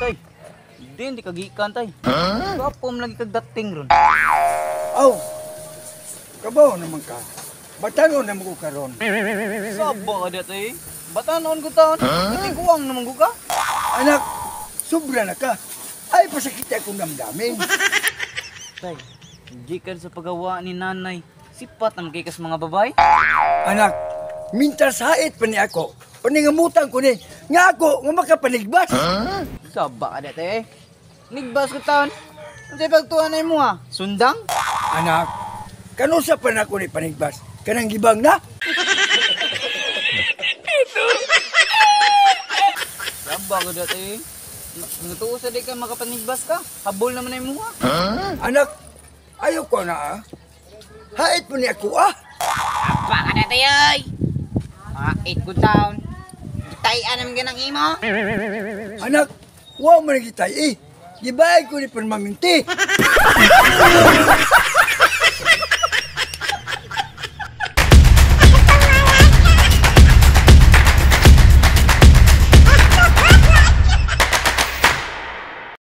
Tay, di ka gikan, tay. Gwapo man lagi kag dating ron. Aw, kabaw naman ka. Batanon naman ko karon. Saba ka di, tay. Batanon ko taon. Huh? Naman ko ka. Anak, sobra na ka. Ay, pasakit akong damdamin. Tay, gikan sa pagawa ni nanay. Sipat naman kay kas mga babay. Anak, mintas hait pa ni ako. Paningamutan ko ni, nga ako, nga makapanigbas. Saba ka di, tay. Nigbas ko taon. Ano pagtuan na mo ha? Sundang? Anak, kanusa pa na ako ni panigbas? Kanang gibang na? Saba ka di, tay. Nagtuo sa di ka makapanigbas ka. Habol naman na mo ha. Anak, ayaw ko na ah. Hait pa ni ako ah. Apa ka na tayo, oy! Mait ko taon. Gitayan naman ganang imo. Anak, wow man gitay eh. Gibayad ko ni permanente.